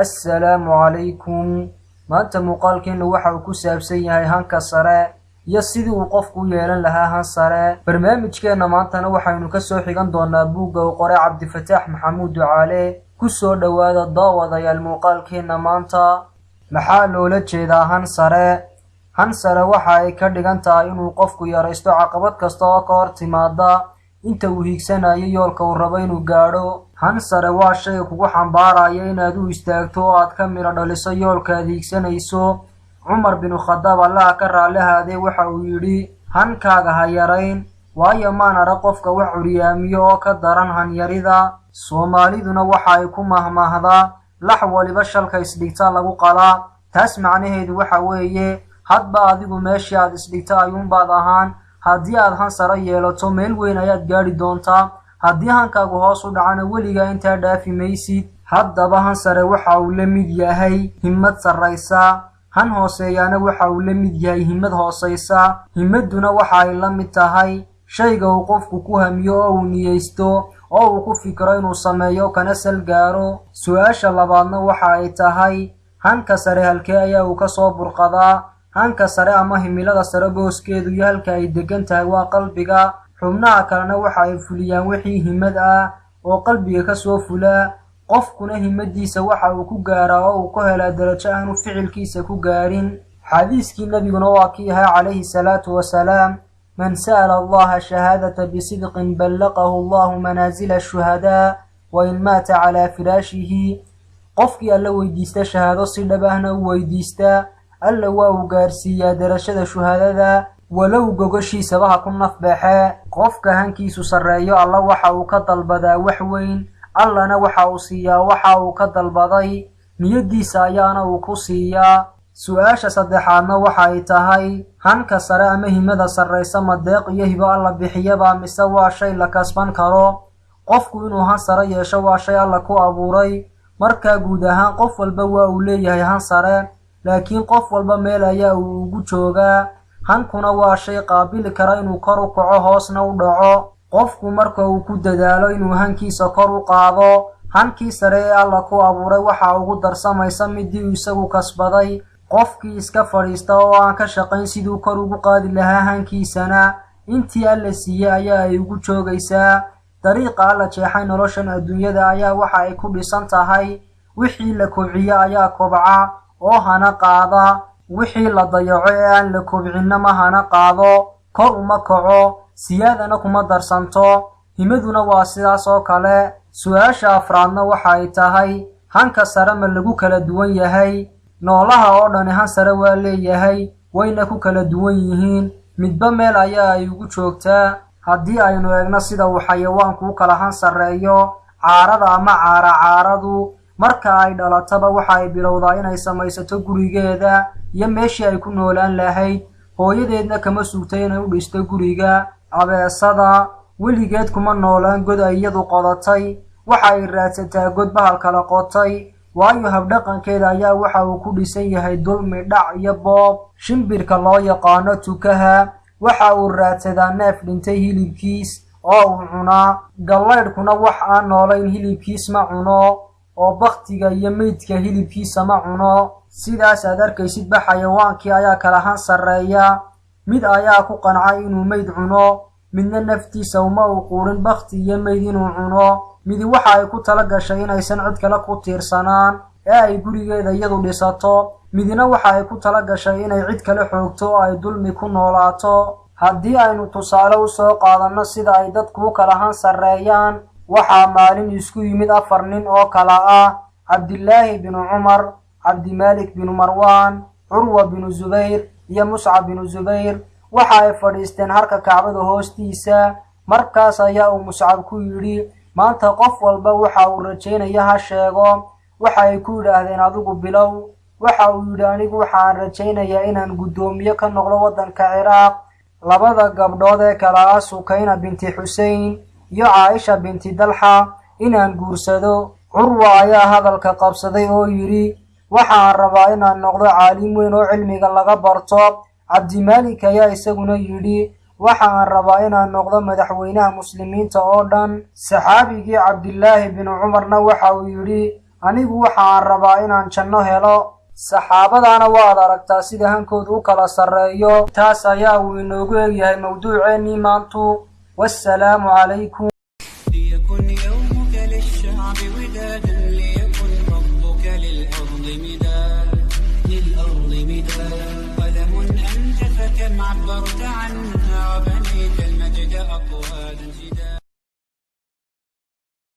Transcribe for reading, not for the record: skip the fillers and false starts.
Assalaamu calaykum. Maanta muuqaalkeennu waxa uu ku saabsan yahay hanka sare iyo sidii uu qofku u yeelan lahaa han sare. Barnaamijkeenna maantana waxaynu ka soo xigan doonaa buugga uu qoray Cabdifataax Maxamuud Ducaale. Ku soo dhowaada, daawadayaal, muuqaalkeenna maanta. Maxaa loola jeedaa han sare? Han sare waxa ay ka dhigan tahay inuu qofku yaraysto caqabad kasta oo ka hor timaada inta uu hiigsanayo yoolka uu rabo inuu gaadho. Han sare waa shayga kugu xambaaraya inaad u istaagto oo aad ka midho dhaliso yoolka aad hiigsanayso. Cumar binu Khadaab, Allaha ka raalli ahaadee, waxa uu yidhi: "Hankaaga ha yarayn, waayo maan arag qofka wax curyaamiyo oo ka daran hanyarida." Soomaaliduna waxa ay ku mahmaahdaa: "Lax waliba shalka isdhigta lagu qalaa." Taas macnaheedu waxa weeye, hadba adigu meeshii aad isdhigta ayuunbaad ahaan. Haddii aad han sare yeelato, meel weyn ayaad gaadhi doontaa. Haddii hankaagu hoos u dhacana, weligaa intaa dhaafi maysid. Haddaba han sare waxa uu la mid yahay himmad sarraysa, han hooseeyaana waxa uu la mid yahay himmad hoosaysa. Himmadduna waxa ay la mid tahay shayga uu qofku ku hamiyo oo uu niyeysto oo uu ku fikiro inuu sameeyo kana sal gaaro. Su-aasha labaadna waxa ay tahay: hanka sare halkee ayaa uu ka soo burqadaa? Hanka sare ama himilada sare booskeedu iyo halka ay degan tahay waa qalbiga. Xubnaha kalena waxa ay fuliyaan wixii himad ah oo qalbiga ka soo fulaa. Qofkuna himadiisa waxa uu ku gaaraa oo uu ku helaa darajo aanu ficilkiisa ku gaarin. Xadiiskii nabiguna waa kii ahaa, calayhi salaatu wasalaam: "Man sa'ala Allaha shahaadata bisidqin ballaqahu Allahu manaasila ashuhadaa wain maata calaa firaashihi." Qofkii Alla weydiista shahaado, si dhab ahna u weydiistaa, Alla waa uu gaarsiiyaa darajada shuhadada, walow gogoshiisaba ha ku nafbaxe. Qofka hankiisu sarreeyo, Alla waxa uu ka dalbadaa wax weyn, Allana waxa uu siiyaa waxa uu ka dalbaday, niyaddiisa ayaana uu ku siiyaa. Su-aasha saddexaadna waxa ay tahay: hanka sare ama himada sarraysa ma deeq iyo hibo Alla bixiyaba, mise waa shay la kasban karo? Qofku inuu han sare yeesho waa shay Alla ku abuuray. Markaa guud ahaan qof walba waa uu leeyahay han sare, laakiin qof walba meel ayaa uu ugu joogaa. Hankuna waa shay qaabili kara inuu kor u kaco, hoosna u dhaco. Qofku marka uu ku dadaalo inuu hankiisa kor u qaado, hankii sare ee Alla ku abuuray waxa ugu darsamaysa midii uu isagu kasbaday. Qofkii iska fadhiista oo aan ka shaqayn siduu kor ugu qaadi lahaa hankiisana, intii Alla siiyey ayaa ay ugu joogaysaa. Dariiqa Alla jeexay noloshan adduunyada ayaa waxa ay ku dhisan tahay: wixii la kobciyo ayaa kobca oo hana qaada, wixii la dayaco ee aan la kobcinna ma hana qaado, kor uma kaco, siyaadana kuma darsanto. Himaduna waa sidaas oo kale. Su-aasha afraadna waxa ay tahay: hanka sare ma lagu kala duwan yahay? Noolaha oo dhani han sare waa leeyahay, wayna ku kala duwan yihiin, midba meel ayaa ay ugu joogtaa. Haddii aynu eegno sida uu xayawaanku u kala han sarreeyo, caarada ama caara caaradu marka ay dhalataba waxa ay bilowdaa inay samaysato gurigeeda iyo meeshii ay ku noolaan lahayd, hooyadeedna kama sugtay inay u dhisto guriga. Abeesada weligeed kuma noolaan god ay iyadu qodatay, waxa ay raadsataa god bahal kala qotay, waayo habdhaqankeeda ayaa waxa uu ku dhisan yahay dulmi, dhac iyo boob. Shimbirka loo yaqaano tukaha waxa uu raadsadaa neef dhintay hilibkiis oo uu cunaa. Gallaydhkuna wax aan noolayn hilibkiis ma cuno, oo bakhtiga iyo meydka hilibkiisa ma cuno. Sidaas aad arkaysidba, xayawaankii ayaa kala han sarreeya. Mid ayaa ku qancay inuu meyd cuno, midna naftiisa uma uu quurin bakhti iyo meyd inuu cuno. Midi waxa ay ku tala gashay inaysan cid kale ku tiirsanaan ee ay gurigeeda iyadu dhisato, midna waxa ay ku tala gashay inay cid kale xoogto oo ay dulmi ku noolaato. Haddii aynu tusaale u soo qaadanno sida ay dadku u kala han sarreeyaan, waxaa maalin isku yimid afar nin oo kala ah Cabdilaahi binu Cumar, Cabdimaalik binu Marwaan, Curwa binu Zubayr iyo Muscab binu Zubayr. Waxa ay fadhiisteen harka Kacbada hoostiisa. Markaas ayaa uu Muscab ku yidhi: "Maanta qof walba waxa uu rajaynaya ha sheego." Waxa ay ku yidhaahdeen: "Adigu bilow." Waxa uu yidhi: "Anigu waxaan rajaynayaa inaan guddoomiye ka noqdo waddanka Ciraaq. Labada gabdhood ee kala ah Sukayna binti Xusein iyo Caaisha binti Dalxa inaan guursado." Curwa ayaa hadalka qabsaday oo yidhi: "Waxaan rabaa inaan noqdo caalim weyn oo cilmiga laga barto." Cabdimaalik ayaa isaguna yidhi: "Waxa aan rabaa inaan noqdo madaxweynaha muslimiinta oo dhan." Saxaabigii Cabdilaahi binu Cumarna waxa uu yidhi: Anigu waxa aan rabaa inaan janno helo. Saxaabadana waad aragtaa sida hankoodu u kala sarreeyo. Taas ayaa uu inoogu egyahay mawduuceennii maantu. Wassalaamu calaykum. ليكن يومك للشعب ودادا، ليكن حبك للأرض مداد، للأرض مداد. قلم أنت، فكم عبرت عنها وبنيت المجد أقوالا جداد.